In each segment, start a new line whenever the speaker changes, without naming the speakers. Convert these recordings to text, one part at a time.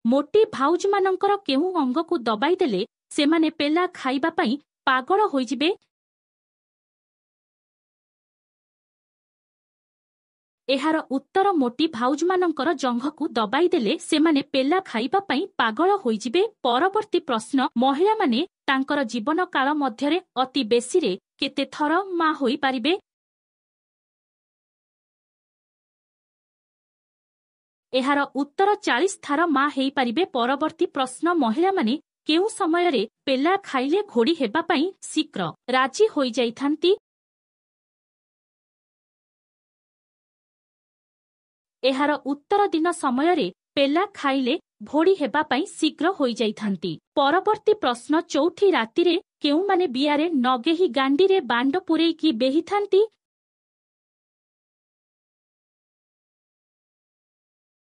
ମୋଟି ଭାଉଜମାନଙ୍କର କେଉଁ ଅଙ୍ଗକୁ ଦବାଇ ଦେଲେ ସେମାନେ ପେଲା ଖାଇବା ପାଇଁ ପାଗଳ ହୋଇଯିବେ? ଏହାର ଉତ୍ତର ମୋଟି ଭାଉଜମାନଙ୍କର ଜଙ୍ଘକୁ ଦବାଇ ଦେଲେ ସେମାନେ ପେଲା ଖାଇବା ପାଇଁ ପାଗଳ ହୋଇଯିବେ। ପରବର୍ତ୍ତୀ ପ୍ରଶ୍ନ, ମହିଳାମାନେ ତାଙ୍କର ଜୀବନ କାଳ ମଧ୍ୟରେ ଅତି ବେଶୀରେ କେତେ ଥର ମା ହୋଇପାରିବେ? ଏହାର ଉତ୍ତର 40 ଥର ମା ହେଇପାରିବେ। ପରବର୍ତ୍ତୀ ପ୍ରଶ୍ନ, ମହିଳାମାନେ କେଉଁ ସମୟରେ ପେଲା ଖାଇଲେ ଘୋଡ଼ି ହେବା ପାଇଁ ଶୀଘ୍ର ରାଜି ହୋଇଯାଇଥାନ୍ତି? ଏହାର ଉତ୍ତର ଦିନ ସମୟରେ ପେଲା ଖାଇଲେ ଭୋଡ଼ି ହେବା ପାଇଁ ଶୀଘ୍ର ହୋଇଯାଇଥାନ୍ତି। ପରବର୍ତ୍ତୀ ପ୍ରଶ୍ନ, ଚଉଠି ରାତିରେ କେଉଁମାନେ ବିଆରେ ନଗେହି ଗାଣ୍ଡିରେ ବାଣ୍ଡ ପୂରେଇକି ବେହିଥାନ୍ତି?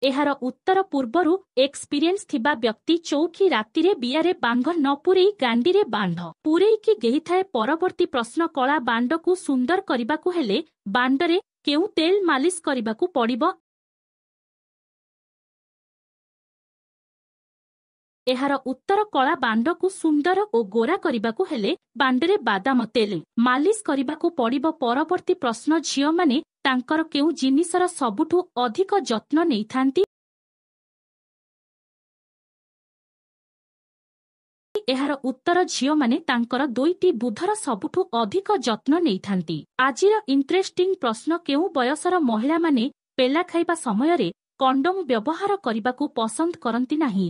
ଏହାର ଉତ୍ତର ପୂର୍ବରୁ ଏକ୍ସପିରିଏନ୍ସ ଥିବା ବ୍ୟକ୍ତି ଚଉଠି ରାତିରେ ବିଆରେ ବାଙ୍ଘ ନ ପୂରେଇ ଗାଣ୍ଡିରେ ବାଣ୍ଡ ପୂରେଇକି ଗେହିଥାଏ। ପରବର୍ତ୍ତୀ ପ୍ରଶ୍ନ, କଳା ବାଣ୍ଡକୁ ସୁନ୍ଦର କରିବାକୁ ହେଲେ ବାଣ୍ଡରେ କେଉଁ ତେଲ ମାଲିସ କରିବାକୁ ପଡ଼ିବ? ଏହାର ଉତ୍ତର କଳା ବାଣ୍ଡକୁ ସୁନ୍ଦର ଓ ଗୋରା କରିବାକୁ ହେଲେ ବାଣ୍ଡରେ ବାଦାମ ତେଲ ମାଲିସ କରିବାକୁ ପଡ଼ିବ। ପରବର୍ତ୍ତୀ ପ୍ରଶ୍ନ, ଝିଅମାନେ ତାଙ୍କର କେଉଁ ଜିନିଷର ସବୁଠୁ ଅଧିକ ଯତ୍ନ ନେଇଥାନ୍ତି? ଏହାର ଉତ୍ତର ଝିଅମାନେ ତାଙ୍କର ଦୁଇଟି ବୁଧର ସବୁଠୁ ଅଧିକ ଯତ୍ନ ନେଇଥାନ୍ତି। ଆଜିର ଇଣ୍ଟରେଷ୍ଟିଂ ପ୍ରଶ୍ନ, କେଉଁ ବୟସର ମହିଳାମାନେ ପେଲା ଖାଇବା ସମୟରେ କଣ୍ଡୋମ ବ୍ୟବହାର କରିବାକୁ ପସନ୍ଦ କରନ୍ତି ନାହିଁ?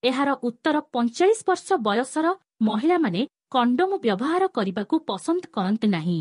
ଏହାର ଉତ୍ତର 45 ବର୍ଷ ବୟସର ମହିଳାମାନେ କଣ୍ଡୋମ ବ୍ୟବହାର କରିବାକୁ ପସନ୍ଦ କରନ୍ତି ନାହିଁ।